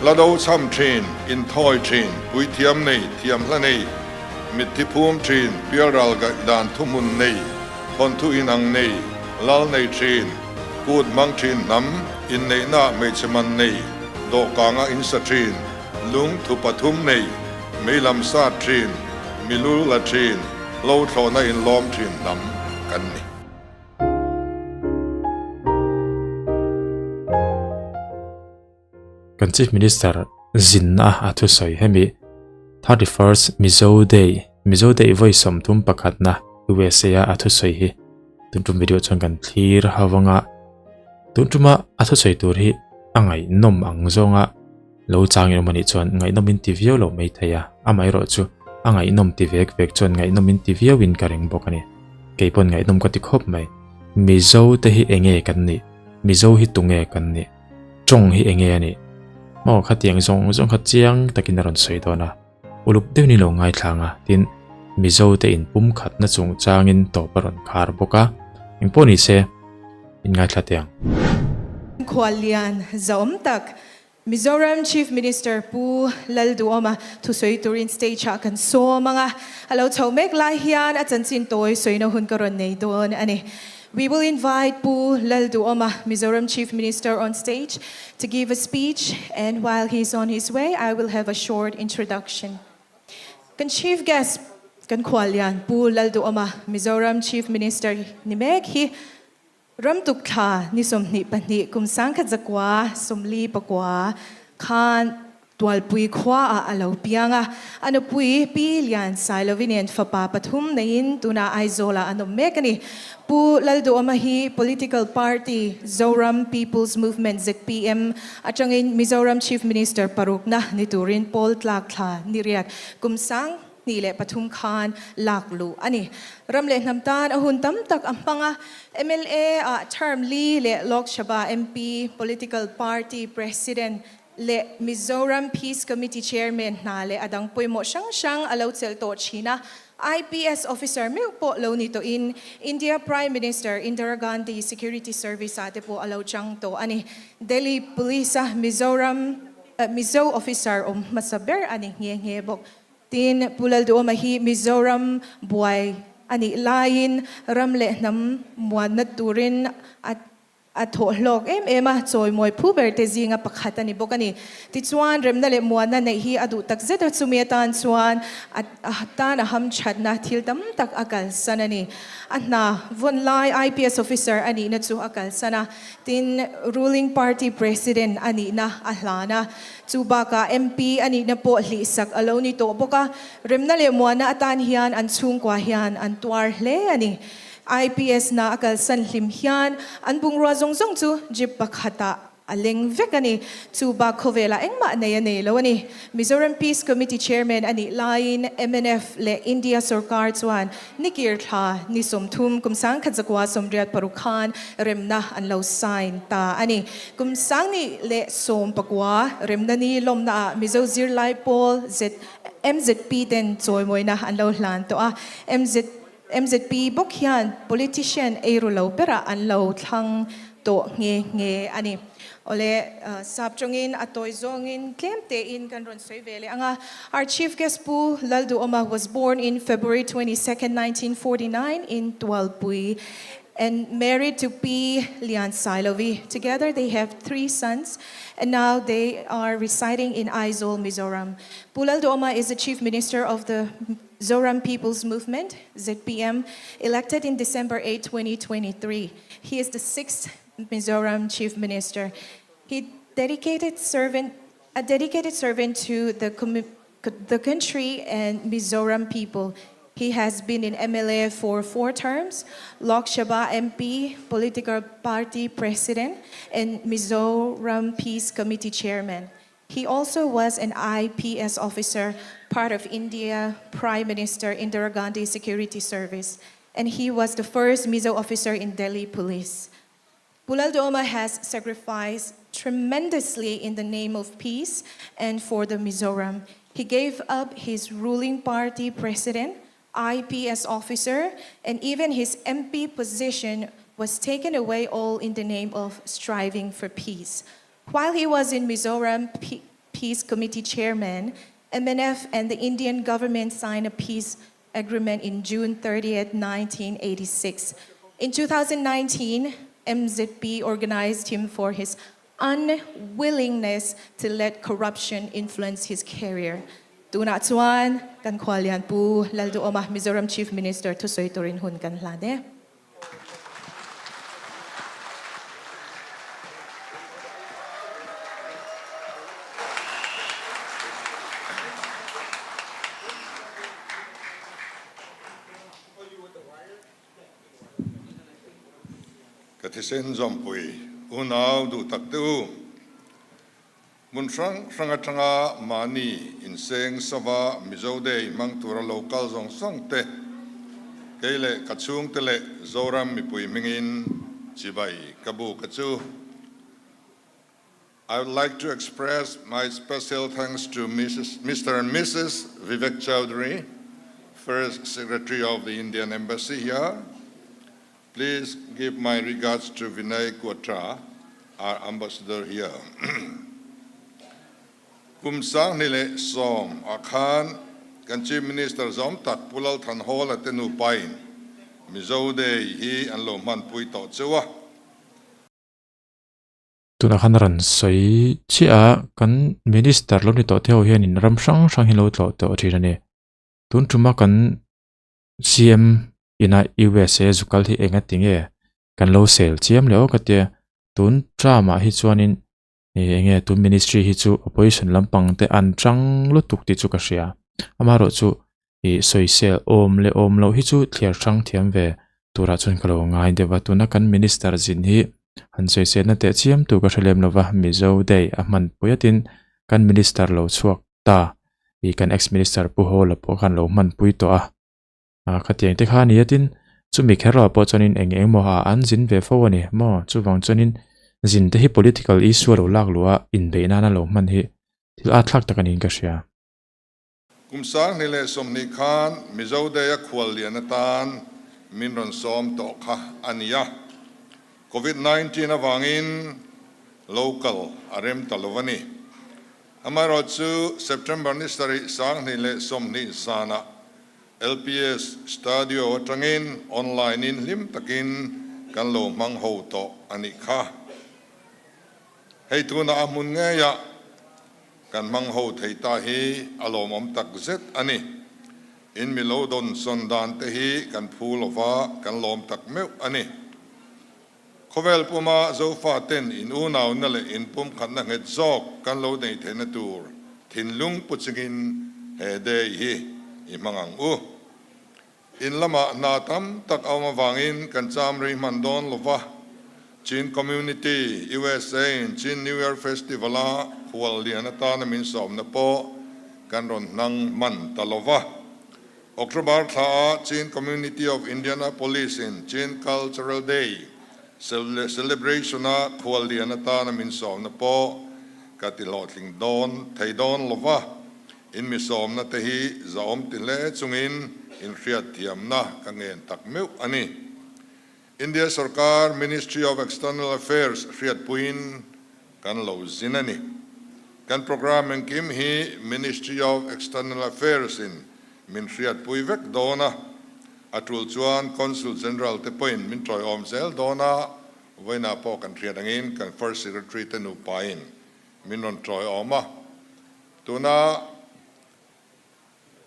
Hla do chham thin, inthawi thin, puithiam nei, thiamhla nei, mitthi phum thin, pialral gaihdan thuhmun nei, thawnthu inang nei, lal nei thin, kut hmang thin hnam, inneihna hmeichhe man nei, dawhkanga insa thin, lung thu pathum nei, meilam sat thin, milul la thin, hlo thlawhna inlawm thin hnam kan ni. Kan Chief Minister zinna a thusawi hemi 31st Mizo Day, Mizo Day vawi 31 na USA a a thusawi hi tun tum video chuan kan thlir havanga tun tuma a thusawi tur hi a ngaihnawm ang zawnga lo chang in awm anih chuan ngaihnawm in ti viau lo mai thei a, amaherawh chu a ngaihnawm ti vek vek chuan ngaihnawm in ti viau in ka ring bawk a ni. Kei pawn ngaihnawm ka ti khawp mai. Mizo te hi enge kan nih? Mizo hi tunge kan nih? Tawng hi enge a nih? Maw khatiang zawng zawng kha chiang takin a rawn sawi dawn a, uluk deuhin i lo ngaithlang a, tin Mizo te in pumkhatna chungchangin tawp a rawn khar bawk a, engpawh ni se in ngaithla teh ang. Khuallian zahawm tak Mizoram Chief Minister Pu Lalduhawma thusawi turin stage ah kan sawm ang a, a lo chho mek lai hian a chanchin tawi sawina hun ka rawn nei dawn a ni. We will invite Pu Lalduhawma, Mizoram Chief Minister on stage to give a speech and while he is on his way I will have a short introduction. Kan Chief Guest kan khuallian Pu Lalduhawma, Mizoram Chief Minister ni mek hi Ramtuk thla ni 22 kum 1949 khan Tualpui khua ah a lo piang a, a nupui Pi Lian Sailovi nen fapa pathum neiin tunah Aizawl ah an awm mek a ni. Pu Lalduhawma hi political party Zoram People's Movement, zpm, atangin Mizoram Chief Minister parukna ni turin pawl tlak thla ni riat kum 2003 khan lak luh a ni. Ram leh hnam tan a hun tam tak a hmang a, mla ah term li leh Lok Sabha MP, Political Party President leh Mizoram Peace Committee Chairman hna leh a dang pawimawh hrang hrang a lo chelh tawh thin a. IPS officer meuh pawh lo ni tawhin India Prime Minister Indira Gandhi Security Service ah te pawh a lo chang tawh a ni. Delhi Police a Mizoram Mizo officer awm hmasa ber a ni nghe nghe bawk. Tin, Pu Lalduhawma hi Mizoram buai a nih laiin ram leh hnam muanna turin a a thawh hlawk em em a, chawimawi phu ber te zinga pakhat a ni bawk a ni. Tichuan, remna leh muanna neih hi a duh tak zet a, chumi atan chuan a tan a hamthatna thil tam tak a kalsan a ni. A hna vawn lai IPS officer a nihna chu a kalsan a, tin, ruling party president a nihna a hlan a. Chu bakah MP a nihna pawh hlihsak a lo ni tawh bawk a, remna leh muanna atan hian an chhungkua hian an tuar hle a ni. IPS na a kalsan hlim hian an bungrua zawng zawng chu jeep pakhatah a leng vek a ni. Chu bak khawvelah engmah nei a nei lo a ni. Mizoram Peace Committee Chairman a nih laiin mnf leh India sorkar chuan Nikir thla ni 30 kum 1986 khan remna an lo sign ta a ni. Kum 2019 remna ni lawmnaah Mizo zirlai pawl MZP ten chawimawina an lo hlan tawh a. MZP bawk hian politician eiru lo berah an lo thlang tawh nghe nghe a ni. Awle, sap tawngin a tawi zawngin tlem tein kan rawn sawi ve leh ang a. Our Chief Guest Pu Lalduhawma was born in February 22nd, 1949 in Tualpui and married to Pi Lian Sailovi. Together they have three sons and now they are residing in Aizawl, Mizoram. Pu Lalduhawma is the Chief Minister of the Zoram People's Movement, ZPM, elected in December 8, 2023. He is the sixth Mizoram Chief Minister. He dedicated servant, a dedicated servant to the, the country and Mizoram people. He has been in MLA for four terms, Lok Sabha MP, political party president, and Mizoram Peace Committee chairman. He also was an IPS officer, part of India Prime Minister Indira Gandhi Security Service, and he was the first Mizo officer in Delhi Police. Pu Lalduhoma has sacrificed tremendously in the name of peace and for the Mizoram. He gave up his ruling party president, IPS officer, and even his MP position was taken away all in the name of striving for peace. While he was in Mizoram, Peace Committee Chairman, MNF and the Indian government signed a peace agreement in June 30th, 1986. In 2019, MZP organized him for his unwillingness to let corruption influence his career. Tunah chuan kan khuallian Pu Lalduhawma, Mizoram Chief Minister thusawi turin hun kan hlan e. Ka thisen zawmpui unau duh tak te u. Hmun hrang hrang atanga mahni inseng sava Mizo Day hmang tura lo kal zawng zawng te, kei leh ka chhungte leh Zoram mipui hmingin chibai ka buk a chu. I would like to express my special thanks to Mister and Missus Vivek Chaudhary, First Secretary of the Indian Embassy here. Please give my regards to Vinay Kwatra, our ambassador here. Kum 2010 ah khan kan Chief Minister zawm tak Pu Lal Thanhawla te nupain Mizo Day hi an lo hmanpui tawh cheu a. Tunah khan a rawn sawi chiah a, kan Minister lo ni tawh te ho hianin ram hrang hrang hi lo tlawh tawh thin a ni. Tun tuma kan CM ina USA zu kal hi enga ti nge kan lo sel chiam leh aw ka tia tun term ah hi chuanin ih enge tun ministry hi chu opposition lampang te an tang lutuk tih chu ka hria amaherawh chu ih sawisel awm leh awm loh hi chu thliar hrang thiam ve turah chuan ka lo ngai deuh a tuna kan minister zin hi han sawiselna teh chiam tur ka hre lem lova Mizo day a hman pui atin kan minister lo chhuak ta ih kan ex minister Pu Hawla pawh khan lo hmanpui tawh a ah khatiang te kha a ni a tin chumi kher lo pawh chuanin eng eng emaw ah an zin ve fo a ni maw chuvang chuanin zin te hi political issue a lo lak luh a inbeih nana lo hman hi thil at thlak tak a niin ka hria. Kum 2020 khan Mizo Day a khual lian atan min rawn sawm tawh kha a ni a, Covid 19 avangin local a rem ta lo a ni. Amaherawhchu September ni sarih 2020 zanah LPS Studio atangin online in hlim takin kan lo hmang ho tawh a nih kha. Hei tunah a hmun ngeiah kan hmang ho thei ta hi a lawmawm tak zet a ni. In mi lo dawn sawn dan te hi kan phu lova kan lawm tak meuh a ni. Khawvel puma Zofaten in unauna leh in pumkhatna nghet zawk kan lo nei theihna tur thinlung pu chingin he day hi i hmang ang u. In lamah hna tam tak a awm avangin kan cham rei hman dawn lova, Chin Community USA in Chin New Year Festival a khual lian atana min sawmna pawh kan rawn hnang hman ta lova. October thla ah Chin Community of Indianapolis in Chin Cultural Day celebration a khual lian atana min sawmna pawh ka ti hlawhtling dawn thei dawn lova, in mi sawmna te hi zahawm ti hle chungin in hriatthiamna ka ngen tak meuh a ni. India sorkar Ministry of External Affairs hriatpuiin kan lo zin a ni. Kan programme engkim hi Ministry of External Affairs in min hriatpui vek dawn a, a tul chuan Consul General te pawhin min tawiawm zel dawn a, vawiinah pawh kan hriat angin kan First Secretary te nupain min rawn tawiawm a, tuna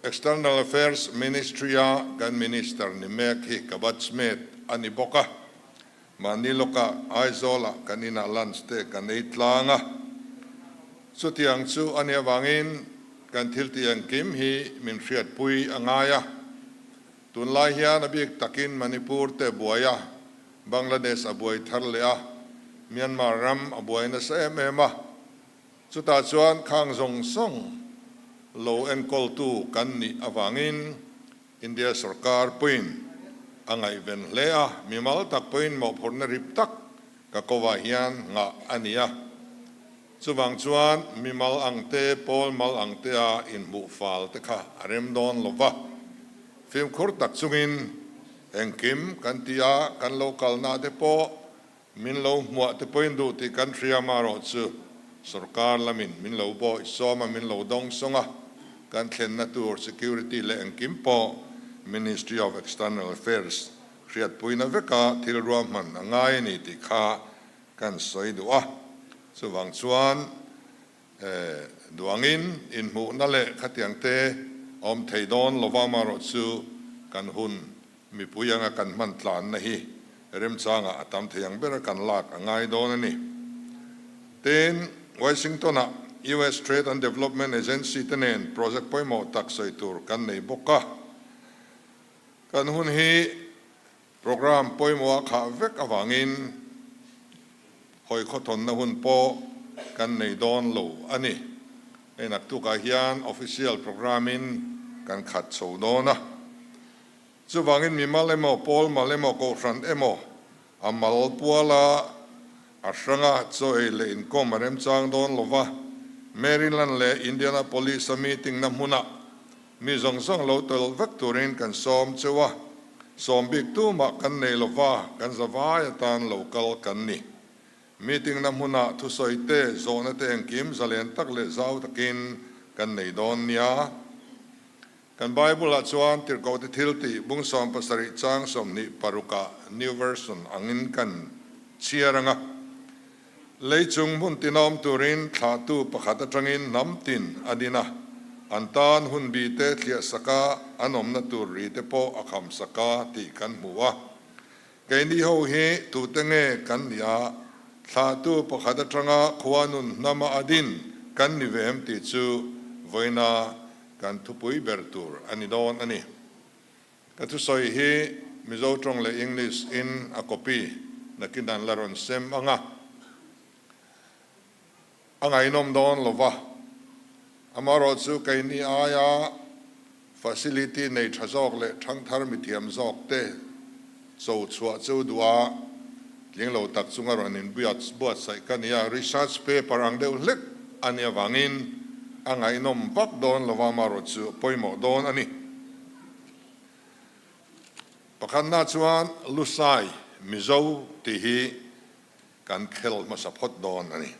External Affairs Ministry-a kan Minister ni mek hi ka batchmate a ni bawk a, mahni lawkah Aizawl-ah kan inah lunch te kan ei tlang a. Chutiang chu a nih avangin kan thil tih engkim hi min hriatpui a ngai a. Tunlai hian a bik takin Manipur te buai a, Bangladesh a buai thar leh a, Myanmar ram a buai nasa em em a. Chutah chuan khang zawng zawng lo enkawltu kan nih avangin India sorkar pawhin a ngaihven hle a, mimal tak pawhin mawhphurhna rip tak ka kovah hian nghah a ni a. Chuvang chuan mimal ang te, pawl mal ang tea inhmuh fal te kha a rem dawn lo va. Fimkhur tak chungin engkim kan ti a, kan lo kalna te pawh Min lo hmuah te pawhin duh tih kan hria marawh chu Sorkar lamin min lo bawih sawm a, min lo dawng sawng a, kan thlenna tur security leh engkim pawh Ministry of External Affairs hriatpuina veka thil ruahman a ngai a ni tih kha kan sawi duh a. Chuvang chuan duangin inhmuhna leh khatiang te awm thei dawn lova amaherawhchu kan hun Mipui anga kan hman tlanna hi remchangah a tam thei ang bera kan lak a ngai dawn a ni. Tin, Washington-ah US Trade and Development Agency te nen project pawimawh tak sawi tur kan nei bawk a. Kan hun hi program pawimawh a khah vek avangin hawi khawthawnna hun pawh kan nei dawn lo a ni. Hei naktukah hian official program-in kan khat chho dawn a. Chuvangin mimal emaw, pawl mal emaw, kohhran emaw, a mal puala a hranga chaw ei leh inkawm a remchang dawn lo va, Maryland leh Indianapolis-a meeting-na hmunah mi zawng zawng lo tel vek turin kan sawm cheu a, sawm bik tumah kan nei lo va, kan zavai atan lo kal kan ni. Meeting-na hmunah thusawi te, zawhna te engkim zalen tak leh zau takin kan nei dawn nia. Kan Bible-ah chuan Tirhkohte thiltih bung 17 chang 26ah New Version angin kan chhiar ang a. Lei chung hmun tinawm turin thlahtu pakhat atangin hnam tin a din a, an tan hun bi te thliah saka an awmna tur ri te pawh a kham saka tih kan hmu a. Keini ho hi tute nge kan nih a, thlahtu pakhat atanga khua nun hnama a din kan ni ve em tih chu vawiina Kan thupui ber tur a ni dawn a ni. Ka thusawi hi Mizo tawng leh English in a copy nakin an la rawn sem ang a, a ngaihnawm dawn lo va. Amaherawh chu keini aia facility nei tha zawk leh thangthar mithiam zawk te cho chhuah chu duh a, tling lo tak chunga rawn inbuatsaih ka ni a, research paper ang deuh hlek a nih avangin a ngaihnawm vak dawn lo va, amaherawh chu a pawimawh dawn a ni. Pakhatna chuan Lusai Mizo tih hi kan khel hmasa phawt dawn a ni.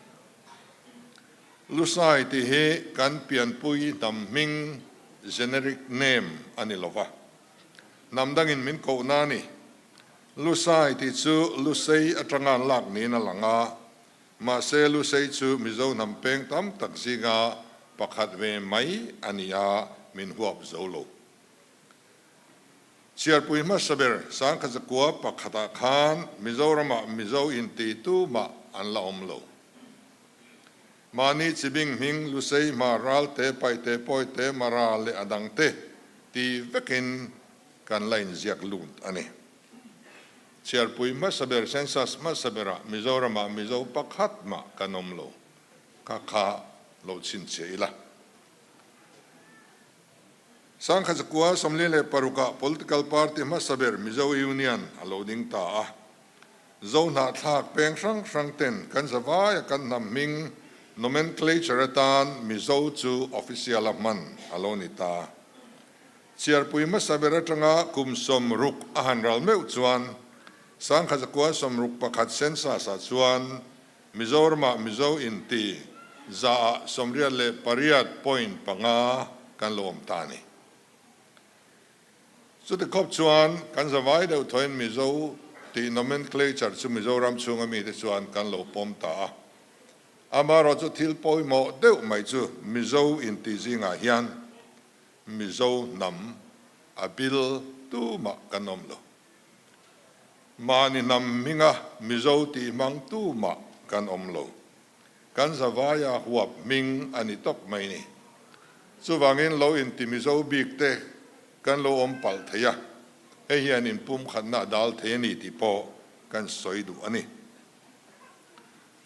Lusai tih hi kan pianpui hnam hming, generic name, a ni lo va. Hnam dangin min kohna a ni. Lusai tih chu Lusei atanga an lak niin a lang a, mahse Lusei chu Mizo hnam peng tam tak zinga pakhat ve mai a ni a, min huap zo lo. Chhiarpui hmasa ber Sangkhazakua pakhatah khan Mizoramah Mizo inti tumah an la awm lo. Mahni chibing hming Lusei, Hmar, Ralte, Paihte, Pawite, Mara leh a dangte ti vekin kan la inziak lut a ni. Chhiarpui hmasa ber, census hmasa berah Mizoramah Mizo pakhat mah kan awm lo. Kha kha lo chhinchhiah ila. Sangkhazakua 46ah political party hmasa ber Mizo Union a lo ding ta a. Zohnahthlak peng hrang hrang ten kan zavaia kan hnam hming nomenclature atan Mizo chu official a hman a lo ni ta. Chhiarpui hmasa ber atanga kum 60 a han ral meuh chuan 1961 census-ah chuan Mizoramah Mizo inti zaah 88.5 kan lo awm ta a ni. Chuti khawp chuan kan zavai deuh thawhin Mizo tih nomenclature chu Mizoram chhunga mite chuan kan lo pawm ta a. Amaherawh chu thil pawimawh deuh mai chu Mizo inti zingah hian Mizo hnam a bil tumah kan awm lo. Mahni hnam hminga Mizo tih hmang tumah kan awm lo. Kan zavaia huap hming a ni tawp mai ni. Chuvangin lo inti Mizo bik te kan lo awm palh thei a, hei hian inpumkhatna a dal thei a ni tih pawh kan sawi duh a ni.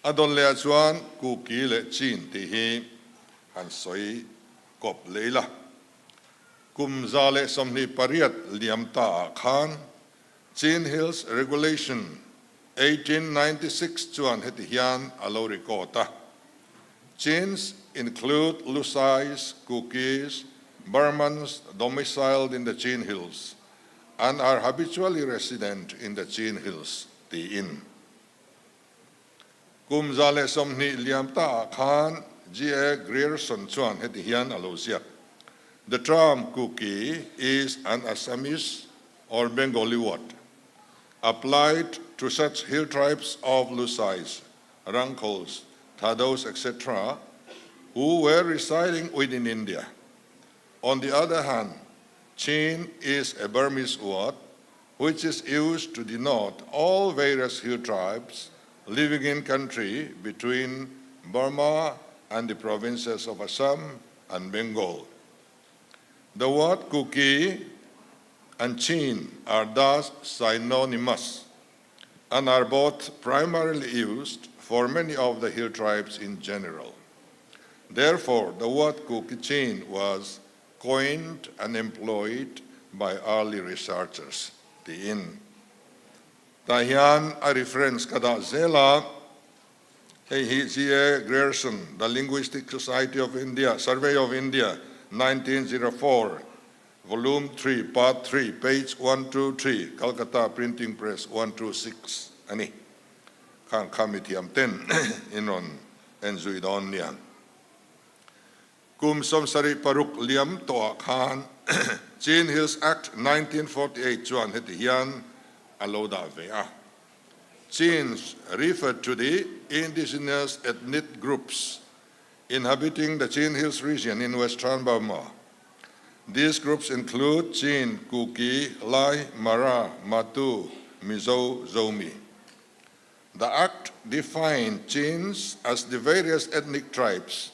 A dawn lehah chuan Kuki leh Chin tih hi han sawi kawp leh ila. Kum 128 liam ta ah khan Chin Hills Regulation 1896 chuan heti hian a lo record a, Chins include Lusais, Kukis, Burmans domiciled in the Chin Hills and are habitually resident in the Chin Hills tiin. Kum 120 liam ta ah khan GA Grierson chuan heti hian a lo ziak, The term Kuki is an Assamese or Bengali word applied to such hill tribes of Lusais, Rangkhols, Thados etc. Who were residing within India. On the other hand, Chin is a Burmese word which is used to denote all various hill tribes living in country between Burma and the provinces of Assam and Bengal. The word Kuki and Chin are thus synonymous and are both primarily used for many of the hill tribes in general. Therefore, the word Kuki-Chin was coined and employed by early researchers, tiin. Tah hian a reference ka dah zel a, hei hi G.A. Grierson, The Linguistic Society of India, Survey of India, 1904, Volume 3, Part 3, page 123, Calcutta Printing Press, 126 a ni. Khang kha mithiam ten in rawn en zui dawn nia. Kum 76 liam tawhah khan Chin Hills Act 1948 chuan heti hian a lo dah ve a, Chins referred to the indigenous ethnic groups inhabiting the Chin Hills region in western Burma. These groups include Chin, Kuki, Lai, Mara, Matu, Mizo, Zomi. The Act defined Chins as the various ethnic tribes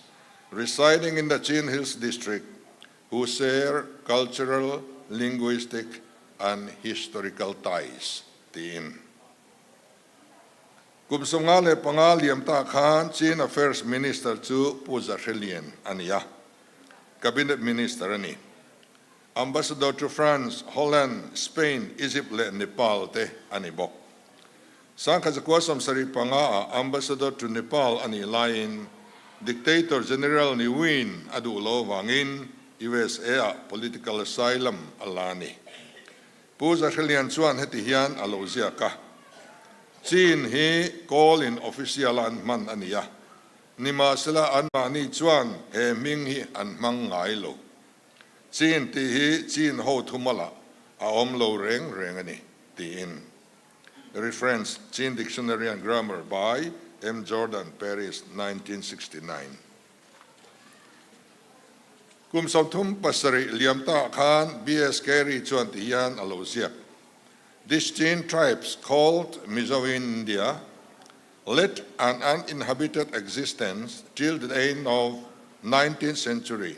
residing in the Chin Hills district who share cultural, linguistic and historical ties, tiin. Kum 55 liam ta khan Chin Affairs Minister chu Pu Za Hre Lian a ni a, Cabinet Minister a ni. Ambassador to France, Holland, Spain, Egypt leh Nepal te a ni bawk. 1975 ah Ambassador to Nepal a nih laiin Dictator General Ne Win a duh lo avangin USA ah political asylum a la a ni. Pu Za Hre Lian chuan heti hian a lo ziak a, Chin hi kawl in official a an hman a ni a, nimahsela anmahni chuan he hming hi an hmang ngai lo. Chin tih hi Chin ho thumalah a awm lo reng reng a ni, tiin. Reference, Chin Dictionary and Grammar by M. Jordan, Paris, 1969. Kum 37 liam ta khan B.S. Carey chuan ti hian a lo ziak. These Chin tribes called Mizo in India led an uninhabited existence till the end of 19th century,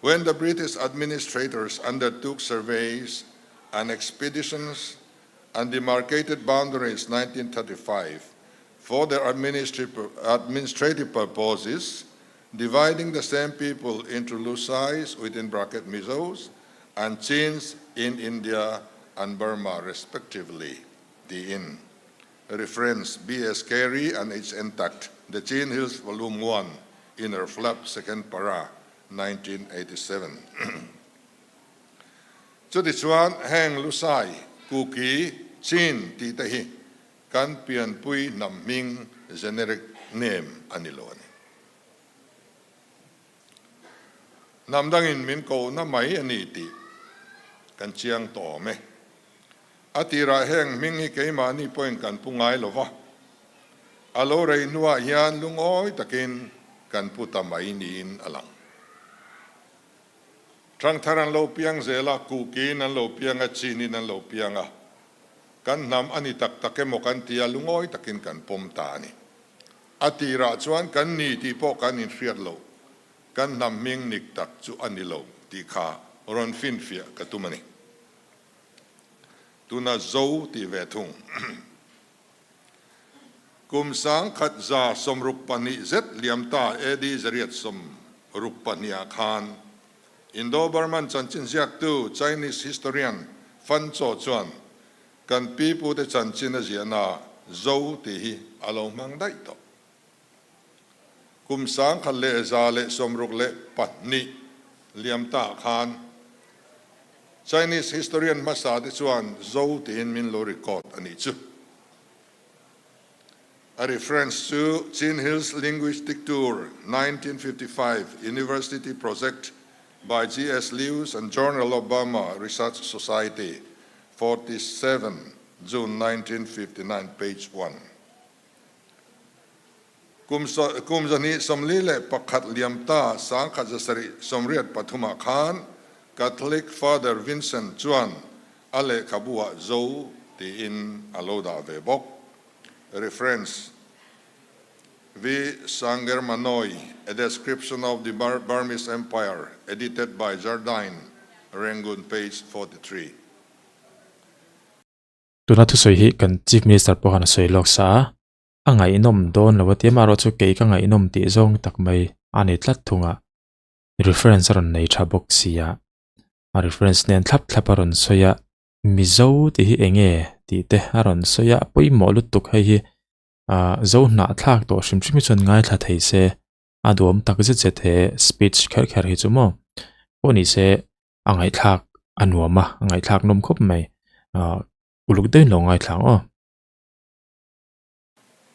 when the British administrators undertook surveys and expeditions and demarcated boundaries 1935 for their administrative purposes, dividing the same people into Lusais within bracket Mizos and Chins in India and Burma respectively. Tiin. Reference, B.S. Carey and H. Intact, The Chin Hills Volume 1, Inner Flap, Second Para, 1987. Chutichuan heng Lusai, Kuki, Chin tih te hi kan pianpui hnam hming, generic name, a ni lo a ni. Hnam dangin min kohna mai a ni tih kan chiang tawh awm e. A tirah heng hming hi keimahni pawhin kan pu ngai lo va, a lo rei hnuah hian lungawi takin kan pu ta mai niin a lang. Thangthar an lo piang zel a, Kukiin an lo piang a, Chinin an lo piang a, kan hnam a ni tak tak emaw kan ti a, lungawi takin kan pawm ta a ni. A tirah chuan kan ni tih pawh kan inhriat loh, kan hnam hming nik tak chu a ni lo tih kha rawn finfiah ka tum a ni. Tuna Zo tih ve thung. Kum 1162 zet liam ta AD 862 ah khan Indo-Burman chanchin ziaktu Chinese historian Fan Cho chuan kan pi pute chanchin a ziahna Zo tih hi a lo hmang daih tawh. Kum 1162 liam ta khan Chinese historian hmasa te chuan Zo tiin min lo record a nih chu. A reference chu Chin Hills Linguistic Tour, 1955, University Project by GS Lewis and Journal of Burma Research Society, 47, June 1959, page one. Kum kum 241 liam ta 1773 ah khan Catholic Father Vincent chuan a lehkhabu ah Zo tiin a lo dah ve bawk. Reference, V. Sangermanoi, A Description of the Burmese Empire, edited by Jardine, Rangoon, page 43. Tuna thusawi hi kan Chief Minister pawh khan a sawi lawk sa a, a ngaihnawm dawn lo a ti a, amaherawhchu kei ka ngaihnawm tih zawng tak mai a ni tlat thung a, reference a rawn nei tha bawk si a, a reference nen thlap thlap a rawn sawi a, Mizo tih hi eng nge tih te a rawn sawi a, a pawimawh lutuk hei hi ah zo hnahthlak tawh hrim hrim hi chuan ngaithla thei se a duhawm tak zet zet he speech kher kher hi chu maw pawh ni se a ngaihthlak a nuam a a ngaihthlak nawm khawp mai ah uluk deuhin lo ngaithla ang aw.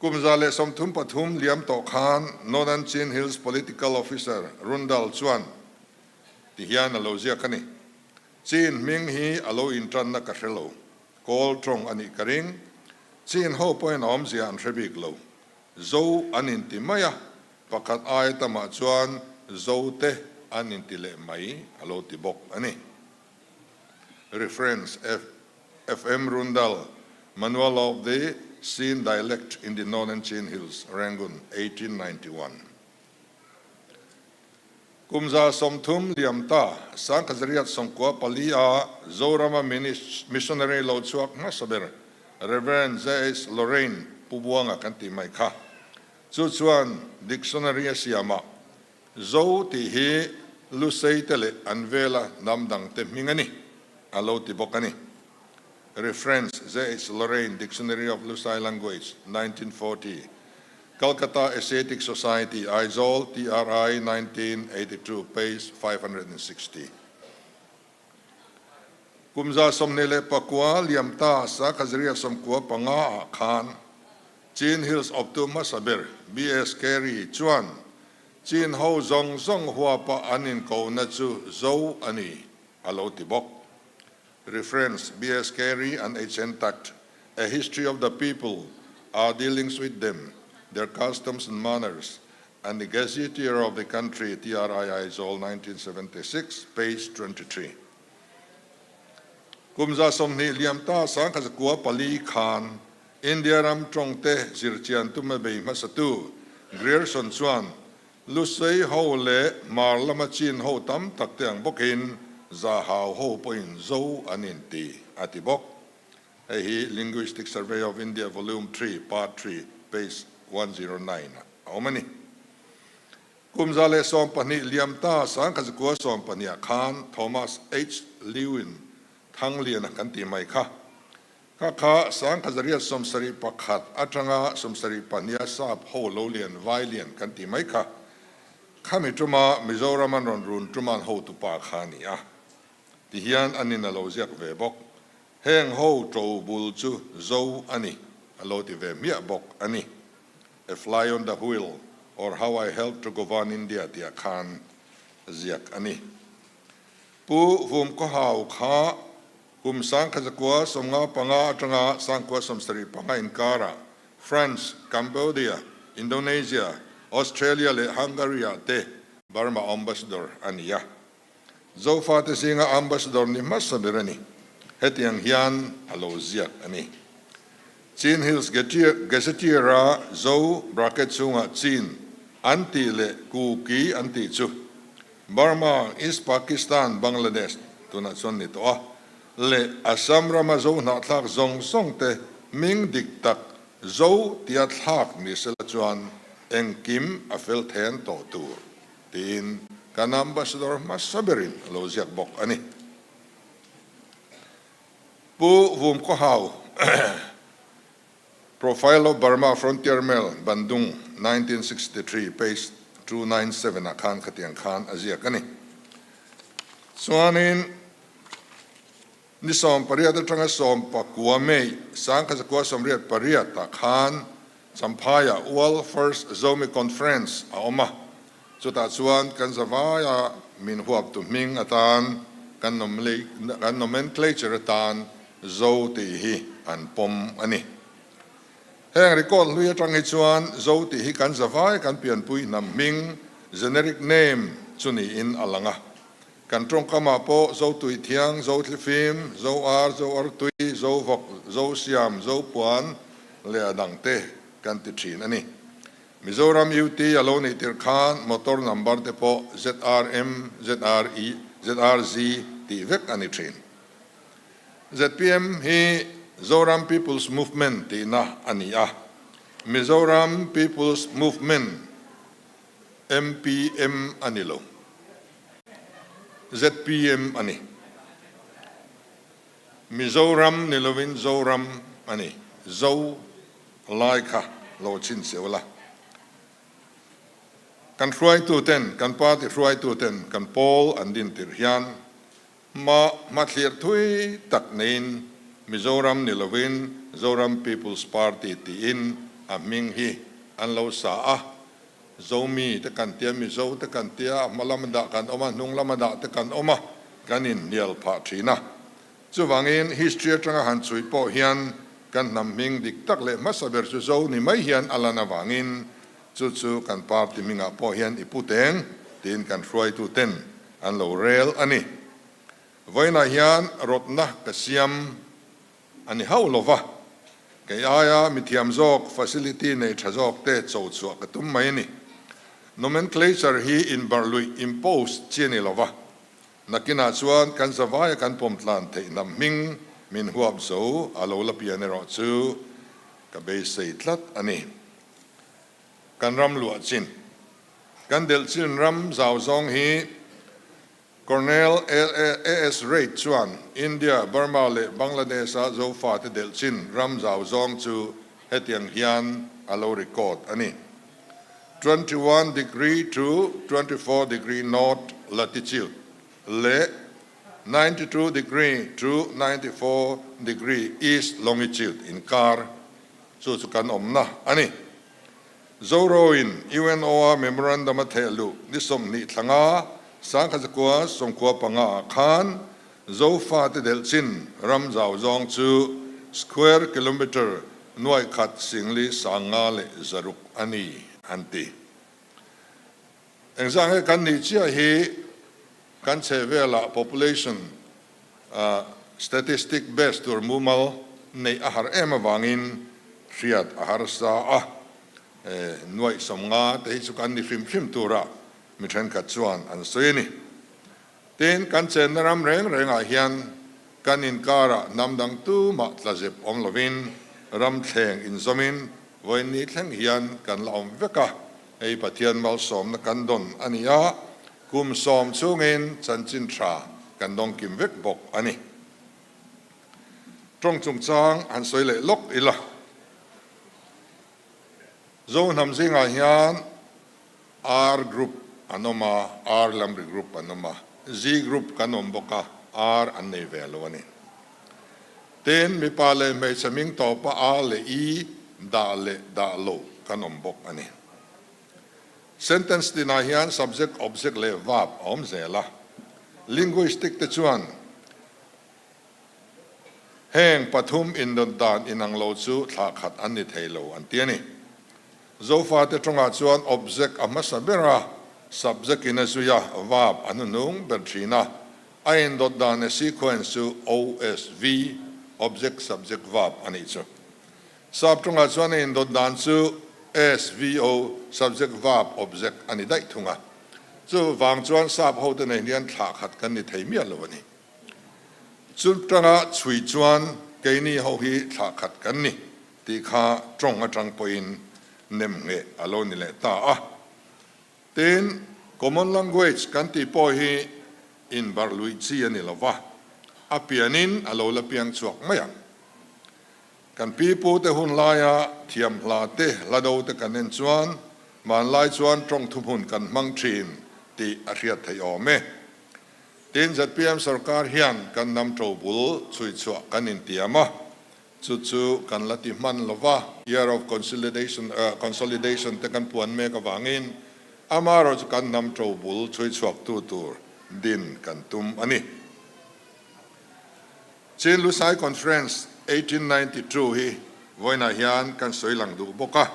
Kum 133 liam tawh khan Northern Chin Hills Political Officer Rundal chuan ti hian a lo ziak a ni. Chin hming hi a lo intanna ka hre lo. Kawl tawng a nih ka ring. Chin ho pawhin a awmzia an hre bik lo. Zo an inti mai a, pakhat aia tamah chuan Zote an inti leh mai a lo ti bawk a ni. Reference, FM Rundal, Manual of the Chin Dialect in the Northern Chin Hills, Rangoon, 1891. Kum 130 liam ta, 1994 a Zorama Missionary lo chhuak hmasa ber Rev. JH Lorraine Pu Buanga kan tih mai kha. Chu chuan dictionary a siamah Zo tih hi Lusei te leh an vela hnam dang te hming a ni, a lo ti bawk a ni. Reference, JH Lorraine, Dictionary of Lusai Language, 1940, Calcutta Asiatic Society, Aizawl, TRI, 1982, page 560. Kum 29 liam ta 1995 ah khan Chin Hills awptu hmasa ber BS Carey chuan Chin ho zawng zawng huapa an inkohna chu Zo a ni, a lo ti bawk. Reference, BS Carey and H N Tact, A History of the People, Our Dealings with Them, Their Customs and Manners, and the Gazetteer of the Country, TRI Aizawl, 1976, page 23. Kum 120 liam ta 1904 khan India ram tawngte zirchian tuma bei hmasatu Grierson chuan Lusei ho leh Hmar lama Chin ho tam tak te ang bawkin Zahau ho pawhin Zo an inti, a ti bawk. Hei hi Linguistic Survey of India Volume Three, Part Three, page 109 ah a awm a ni. Kum 112 liam ta 1912 ah khan Thomas H. Lewin Thangliana kan tih mai kha. Kha kha 1971 atanga 72 a sap ho lo lian vai lian kan tih mai kha. Khami tuma Mizoram an rawn run tuman hotupa kha a ni a. Tihian an in a lo ziak ve bawk. Heng ho to bul chu Zo a ni, a lo ti ve hmiah bawk a ni. A Fly on the Wheel or How I Helped to Govern India tih ah khan ziak a ni. Pu Vumkawhau kha kum 1995 atanga 1975 inkarah France, Cambodia, Indonesia, Australia leh Hungary ah te Burma Ambassador a ni a. Zofate zinga Ambassador ni hmasa ber a ni. Hetiang hian a lo ziak a ni. Chin Hills Gazetteer-a Zo bracket chhungah Chin an tih leh Kuki an tih chu Burma, East Pakistan, Bangladesh tunah chuan ni tawh a, leh Assam rama Zo hnahthlak zawng zawng te hming dik tak Zo tia thlak ni sela chuan engkim a fel then tawh tur tiin kan Ambassador hmasa berin a lo ziak bawk a ni. Pu Vumkawhau, Profile of Burma Frontier Mail, Bandung, 1963, page 297 ah khan khatiang khan a ziak a ni. Chuanin ni 18 atanga 19 May 1998 ah khan. Champhaiah World First Zomi Conference a awm a, chutah chuan kan zavaia min huaptu hming atan kan kan nomenclature atan Zo tih hi an pawm a ni. Heng record hlui atang hi chuan Zo tih hi kan zavai kan pianpui hnam hming, generic name, chu niin a lang a. Kan tawngkamah pawh Zo Tuithiang, Zo Thlifim, Zo Ar, Zo Artui, Zo Vawk, Zo Siam, Zo Puan leh a dangte kan ti thin a ni. Mizoram UT a lo nih tirh khan motor number te pawh ZRM, ZRE, ZRZ tih vek a ni thin. Zpm hi Zoram People's Movement tihna a ni a, Mizoram People's Movement, MPM a ni lo. Zpm a ni. Mizoram ni lovin Zoram a ni. Zo lai kha lo chhin seuh la. Kan hruaituten, kan party hruaituten kan pawl an din tirh hian hma hmathlir thui tak neiin Mizoram ni lovin Zoram People's Party tiin a hming hi an lo sa a. Zomi te kan tia, Mizo te kan tia, a hma lama dah kan awm a, hnung lama dah te kan awm a, kan inhnial phah thin a. Chuvangin history atanga han chhui pawh hian kan hnam hming dik tak leh hmasa ber chu Zo ni mai hian a lan avangin chu chu kan party hmingah pawh hian i pu teng tiin kan hruaitu ten an lo rel a ni. Vawiinah hian rawtna ka siam A ni hauh lova, kei aia mithiam zawk, facility nei tha zawk te cho chhuah ka tum mai a ni. Nomenclature hi inbarh luih, impose, chi a ni lova, nakinah chuan kan zavaia kan pawm tlan theih hnam hming min huap zo a lo la pian erawh chu ka beisei tlat a ni. Kan ram luah chin, kan delh chin ram zau zawng hi Colonel AS Reid chuan India, Burma leh Bangladesh-a Zofate delh chin ram zau zawng chu hetiang hian a lo record a ni, 21 degree to 24 degree north latitude leh 92 degree to 94 degree east longitude inkar chu chu kan awmna a ni. Zoroin UNO-a memorandum a theh luh ni 20 thlanga 1995 ah khan Zofate delh chin ram zau zawng chu square kilometre 16,506 a ni an ti. Engzah nge kan nih chiah hi kan chhehvelah population statistic base tur mumal neih a har em avangin hriat a harsa a, 50,000 te hi chu kan ni hrim hrim tura mi thenkhat chuan an sawi a ni. Tin, kan chenna ram reng rengah hian kan inkarah hnam dang tumah tlazep awm lovin ram thleng inzawmin vawiin thleng hian kan la awm vek a, hei Pathian malsawmna kan dawn a ni a, kum sawm chhungin chanchin tha kan dawng kim vek bawk a ni. Tawng chungchang han sawi leh lawk ila. Zo hnam zingah hian R group an awm a, R lamri group an awm a, Z group kan awm bawk a, R an nei ve lo a ni. Tin, mipa leh hmeichhe hming tawpa A leh I dah leh dah lo kan awm bawk a ni. Sentence tinah hian subject, object leh verb a awm zel a. Linguistic te chuan Heng pathum indawt dan inang lo chu thlah khat an ni thei lo an ti a ni. Zofate tawngah chuan object a hmasa ber a, subject in a zui a, verb a hnuhnung ber thin a. A indawt dan a sequence chu OSV, object subject verb, a nih chu. Sap tawngah chuan a indawt dan chu SVO, subject verb object, a ni daih thung a. Chuvang chuan sap hote nen hian thlah khat kan ni thei miah lo a ni. Chu tanga chhui chuan keini ho hi thlah khat kan ni tih kha tawng atang pawhin nem ngheh a lo ni leh ta a. Tin, common language kan tih pawh hi inbarh luih chi a ni lo va, a pianin a lo la piang chhuak mai ang. Kan pi pute hun laia thiam hla te, hla do te kan en chuan hmanlai chuan tawng thuhmun kan hmang thin tih a hriat theih awm e. Tin, zpm sorkar hian kan hnam ṭo bul chhui chhuah kan intiam a. Chu chu kan la ti hman lo va. Year of Consolidation Consolidation te kan puan mek avangin amaherawh chu kan hnam to bul chhui chhuak tu tur din kan tum a ni. Chin Lusai Conference 1892 hi vawiinah hian kan sawi lang duh bawk a.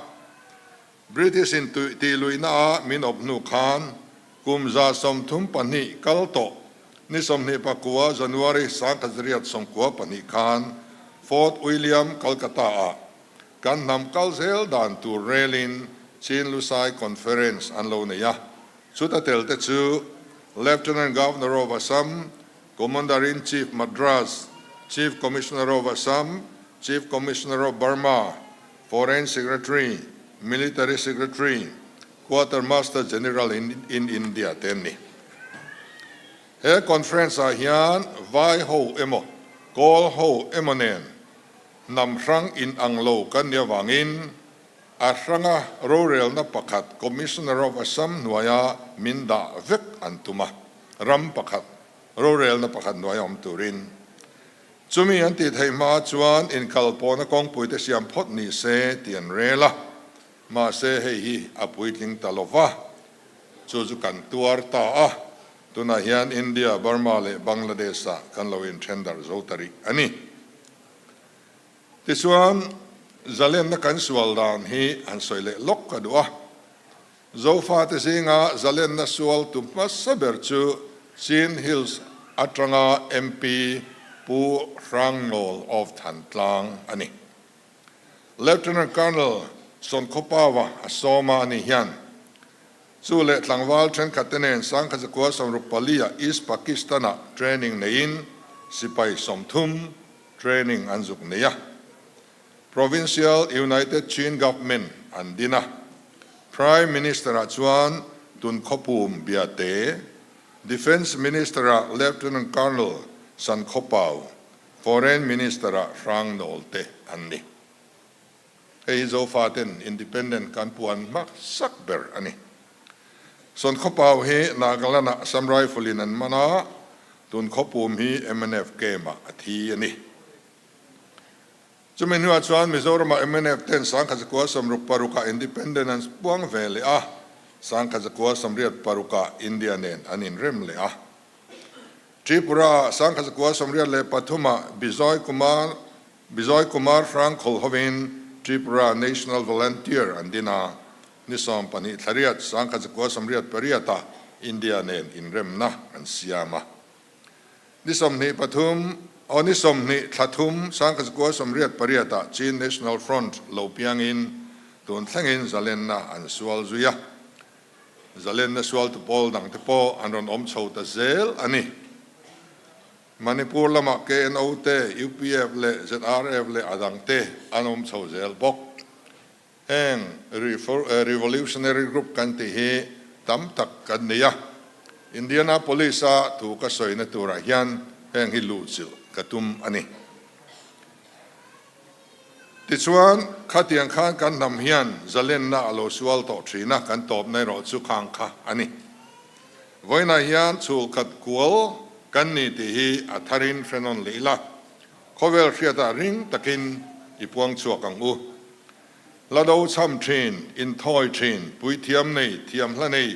British in tih luihna a min awp hnu khan kum 32 kal tawh ni 29 January 1992 khan Fort William Calcutta ah kan hnam kal zel dan tur relin Chin Lusai Conference an lo nei a. Chuta tel te chu Lieutenant Governor of Assam, Commander-in-Chief Madras, Chief Commissioner of Assam, Chief Commissioner of Burma, Foreign Secretary, Military Secretary, Quarter Master General in in India te an ni. He conference ah hian vai ho emaw, kawl ho emaw nen hnam hrang in ang lo kan nih avangin a hranga rorelna pakhat Commissioner of Assam hnuaia min dah vek an tum a, ram pakhat rorelna pakhat hnuaia awm turin. Chumi an tih theih hma chuan inkalpawhna kawngpui te siam phawt ni se tih an rel a, mahse hei hi a puitling ta lo va, chu chu kan tuar ta a, tunah hian India, Burma leh Bangladesh ah kan lo inthen darh zo ta rih a ni. Tichuan, zalenna kan sual dan hi han sawi leh lawk ka duh a, Zofate zinga zalenna sual tu hmasa ber chu Chin Hills atanga MP Pu Hrangnawl of Thantlang a ni. Lieutenant Colonel Sonkhawpawa a sawma a nih hian chu leh tlangval thenkhatte nen 1964 ah East Pakistan-ah training neiin sipai 30 training an zuk nei a. Provincial United Chin Government an din a, Prime Minister ah chuan Tunkhawpum Biate, Defence Minister ah Lieutenant Colonel Sankhawpau, Foreign Minister ah Hrangnawl te an ni. Hei hi Zofaten Independent kan puan hmasak ber a ni. Sankhawpau hi Nagaland ah Assam Rifle in an man a, Tunkhawpum hi mnf camp ah a thi a ni. Chumi hnuah chuan Mizoramah mnf ten 1966 ah Independent an puang ve leh a, 1986 ah India nen an inrem leh a. Tripura ah 1983 ah Bijoy Kumar Bijoy Kumar Hrangkhawl hovin Tripura National Volunteer an din a, ni 12 thlariat 1988 ah India nen inremna an siam a. Ni 23 aw ni 20 thla thum 1988 ah Chin National Front lo piangin tun thlengin zalenna an sual zui a, zalenna sualtu pawl dangte pawh an rawn awm chho ta zel a ni. Manipur lamah KNO te, UPF leh ZRF leh a dangte an awm chho zel bawk. Heng revolutionary group kan tih hi tam tak kan nei a, Indianapolis-a thu ka sawina turah hian heng hi luhchilh ka tum a ni. Tichuan, khatiang khan kan hnam hian zalenna a lo sual tawh thin a, kan tawpna erawh chu khang kha a ni. Vawiinah hian chhulkhat kual kan ni tih hi a tharin hrenawn leh ila, khawvel hriatah ring takin i puang chhuak ang u. Hla do chham thin, inthawi thin, puithiam nei, thiam hla nei,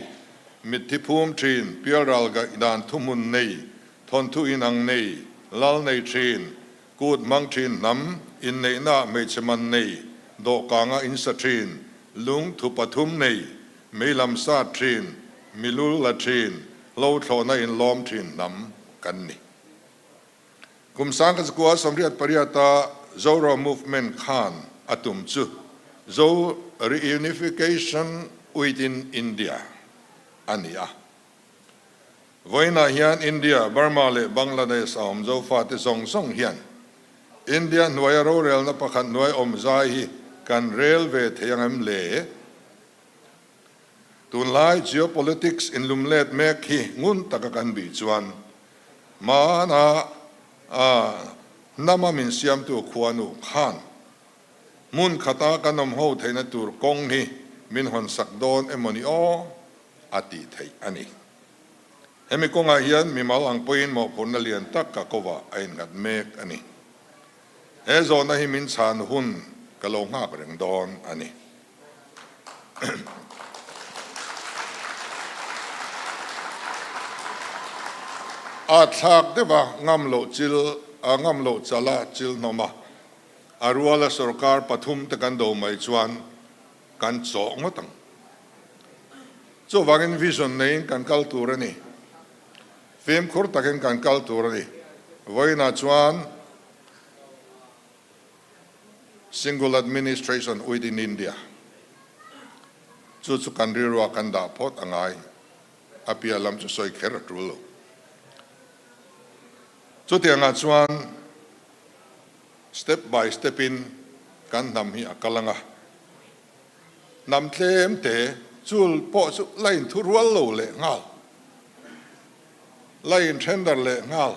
mitthi phum thin, pialral gaihdan thuhmun nei, thawnthu inang nei, lal nei thin, kut hmang thin hnam, inneihna hmeichhe man nei, dawhkanga insa thin, lung thu pathum nei, meilam sat thin, milul la thin, hlo thlawhna inlawm thin hnam kan ni. Kum 1988 a Zoro Movement khan a tum chu Zo Reunification within India a ni a. Vawiinah hian India, Burma leh Bangladesh a awm Zofate zawng zawng hian India hnuaia rorelna pakhat hnuai awm zai hi kan rel ve thei ang em le? Tunlai geopolitics inlumlet mek hi ngun taka kan bih chuan hmana hnama min siamtu khuanu khan hmun khata kan awm ho theihna tur kawng hi min hawnsak dawn emawni aw a tih theih a ni. Hemi kawngah hian mimal ang pawhin mawhphurhna lian tak ka kovah a innghat mek a ni. He zawhna hi min chhan hun ka lo nghak reng dawn a ni. A thlak deuh a, ngam loh chil, a ngam loh chal a chil hnawm a, a ruala sorkar pathum te kan do mai chuan kan chawh ngawt ang. Chuvangin vision neiin kan kal tur a ni. Fimkhur takin kan kal tur a ni. Vawiinah chuan Single Administration within India chu chu kan rilrua kan dah phawt a ngai. A piah lam chu sawi kher a tul lo. Chutiangah chuan step by step in kan hnam hi a kal ang a. Hnam tlem te chul pawh chu la inthu rual lo leh nghal, la inthen-dar leh nghal.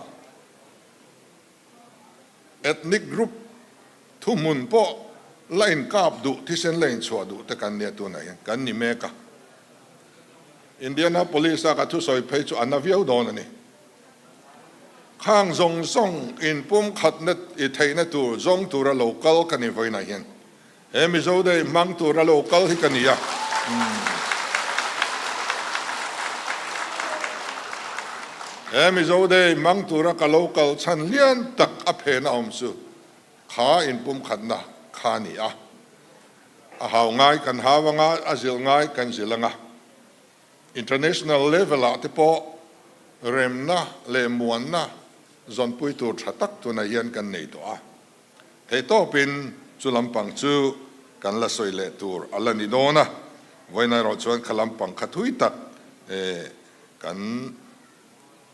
Ethnic group thuhmun pawh la inkap duh, thisen la inchhuah duh te kan nia tunah hian kan ni mek a. Indianapolis a ka thusawi phei chu a na viau dawn a ni. Khang zawng zawng inpumkhatna i theihna tur zawng tura lo kal ka ni vawiinah hian. He Mizo Day hmang tura lo kal hi ka ni a. He Mizo Day hmang tura ka lo kal chhan lian tak a phen a awm chu kha inpumkhatna kha a ni a. A hau ngai kan hau anga, a zilh ngai kan zilh anga. International level ah te pawh remna leh muanna zawnpui tur tha tak tunah hian kan nei tawh a. Theihtawpin chu lampang chu kan la sawi leh tur a la ni dawn a, vawiin erawh chuan kha lampang kha thui tak kan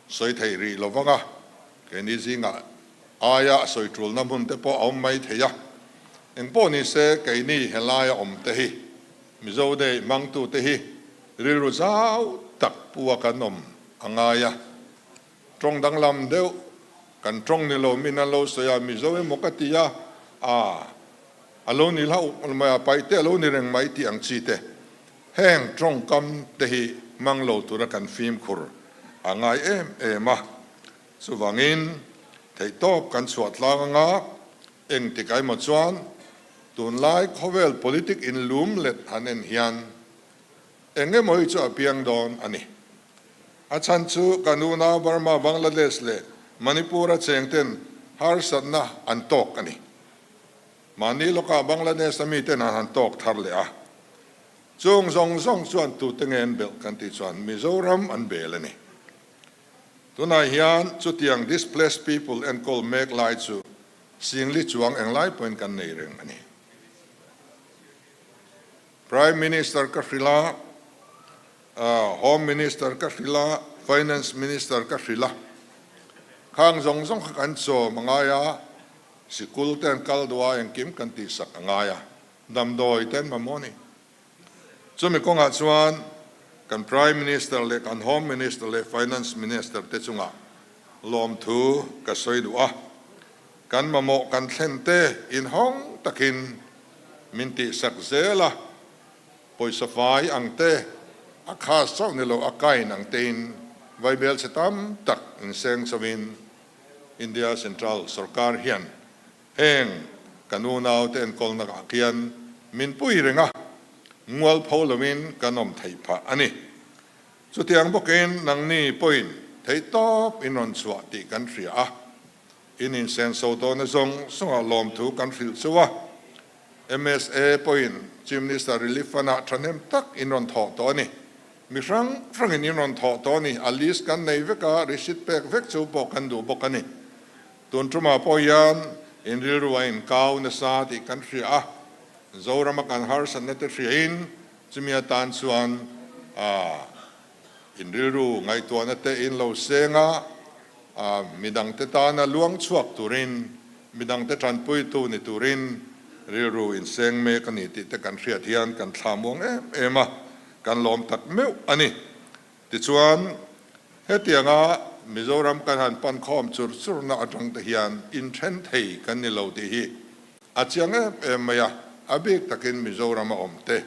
sawi theih rih lo vang a, keini zingah aia sawi tulna hmun te pawh a awm mai thei a. Engpawh ni se keini helaia awm te hi Mizo Day hmangtute hi rilru zau tak pu a kan awm a ngai a. Tawng danglam deuh kan tawng ni lo min an lo sawi a, Mizo emaw ka ti a, a a lo ni hlauh mai a, paih te a lo ni reng mai tih ang chi te. Heng tawngkam te hi hmang lo tura kan fimkhur a ngai em em a. Chuvangin theihtawp kan chhuah tlang anga engtik emaw chuan tunlai khawvel politic inlum let han en hian eng emaw hi chu a piang dawn a ni. A chhan chu kan unau Burma, Bangladesh leh Manipur a cheng ten harsatna an tawk a ni. Mahni lawkah Bangladesh a miten an han tawk thar leh a. Chung zawng zawng chuan tute nge an belh kan tih chuan Mizoram an bel a ni. Tunah hian chutiang displaced people enkawl mek lai chu Singli chuang englai pawhin kan nei reng a ni. Prime Minister ka hrilh a, Home Minister ka hrilh a, Finance Minister ka hrilh a. Khang zawng zawng kha kan chawm a ngai a, sikul te an kal duh a, engkim kan tihsak a ngai a, damdawi te an mamawh a ni. Chumi kawngah chuan kan Prime Minister leh kan Home Minister leh Finance Minister te chungah lawmthu ka sawi duh a, kan mamawh kan thlen te inhawng takin min tihsak zel a, pawisa fai ang te, a khas chauh ni lo a kain ang tein vaibel chhe tam tak inseng chauhin India Central sorkar hian heng kan unaute enkawlna ah khian min pui reng a, mualpho loin kan awm theih phah a ni. Chutiang bawkin nangni pawhin theihtawp in rawn chhuah tih kan hria a, In insenso tawhna zawng zawngah lawmthu kan hrilh chu a, MSA pawhin Chief Minister Relief Fund-ah thahnem tak in rawn thawh tawh a ni. Mi hrang hrangin in rawn thawh tawh a ni. A list kan nei vek a, receipt pek vek chu pawh kan duh bawk a ni. Tun tumah pawh hian in rilru a inkau nasa tih kan hria a, Zorama kan harsatna te hriain chumi atan chuan In rilru ngaihtuahna te in lo seng a, midangte tana luang chhuak turin, midangte tanpuitu ni turin rilru in seng mek a ni tih te kan hriat hian kan thla muang em em a, kan lawm tak meuh a ni. Tichuan, hetianga Mizoram kan han pan khawm chur churna atang te hian inthen thei kan ni lo tih hi a chiang em em mai a, a bik takin Mizoram a awm te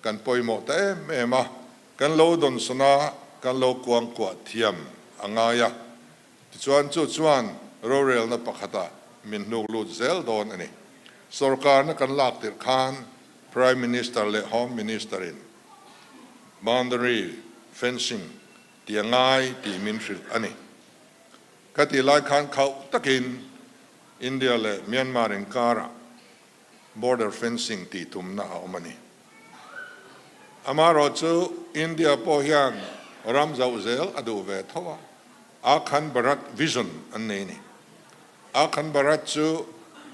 kan pawimawh ta em em a. Kan lo dawnsawn a, kan lo kuangkuah thiam a ngai a. Tichuan chu chuan rorelna pakhatah min hnuk lut zel dawn a ni. Sorkarna kan lak tirh khan Prime Minister leh Home Minister in boundary fencing ti a ngai tih min hrilh a ni. Ka tih lai khan khauh takin India leh Myanmar inkarah border fencing tih tumna a awm a ni. Amaherawh chu India pawh hian ram zauh zel a duh ve tho a, Akhand Bharat vision an nei a ni. Akhand Bharat chu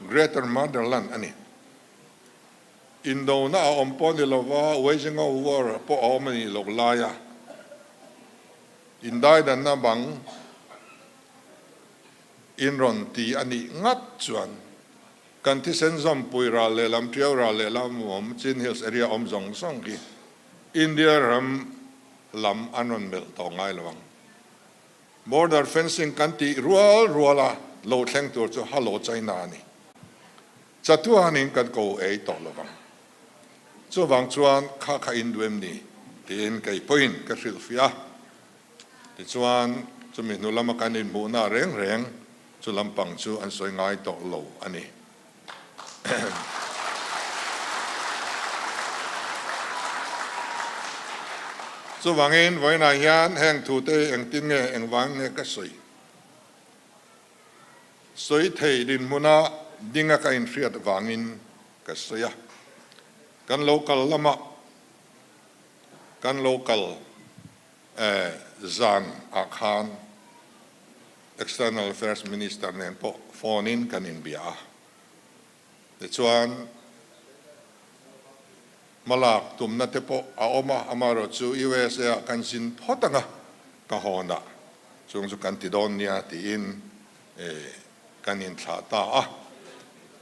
Greater Motherland a ni. Indona a awm pawh ni lova, waging of war pawh a awm a nih loh laia indaidanna bang in rawn ti a nih ngat chuan Kan thisen zawmpui ral lehlam Tiau ral lehlam awm Chin Hills area awm zawng zawng hi India ram lam an rawn melh tawh ngai lo ang. Border fencing kan tih rual rual a lo thleng tur chu Hello China a ni. Chatuanin kan ko ei tawh lo vang. Chuvang chuan kha kha in duh em ni? tiin kei pawhin ka hrilhfiah a. Tichuan, chumi hnu lama kan inhmuhna reng reng chu lampang chu an sawi ngai tawh lo a ni. Chuvangin, vawiinah hian heng thute hi engtin nge, engvang nge ka sawi? Sawi thei dinhmuna dinga ka inhriat vangin ka sawi a. Kan lo kal lamah kan lo kal Zan ah khan External Affairs Minister nen pawh phone in kan inbia a, tichuan hmalak tumna te pawh a awm a, amaherawh chu USA ah kan zin phawt ang a, ka hawn ah chung chu kan ti dawn nia tiin kan inthlah ta a.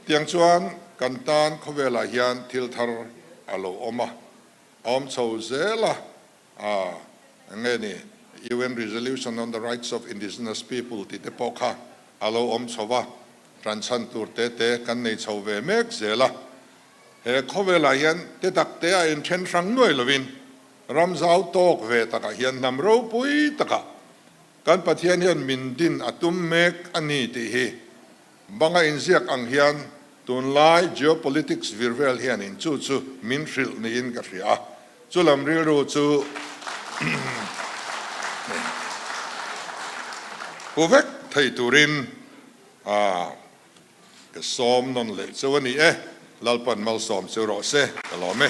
Tiang chuan kan tan khawvelah hian thil thar a lo awm a, a awm chho zel a, A nge ni, UN Resolution on the Rights of Indigenous People tih te pawh kha a lo awm chho va, ṭanchhan tur te te kan nei chho ve mek zel a. He khawvelah hian te tak te a inṭhen hrang nuai lovin ram zau tawk ve takah hian hnam ropui takah kan Pathian hian min din a tum mek a ni tih hi Banga inziak ang hian tunlai geopolitics vir vel hianin chu chu min hrilh niin ka hria a, chu lam rilru chu pu vek thei turin ka sawm nawn leh cheu a ni e, Lalpan malsawm cheu rawh se, ka lawm e.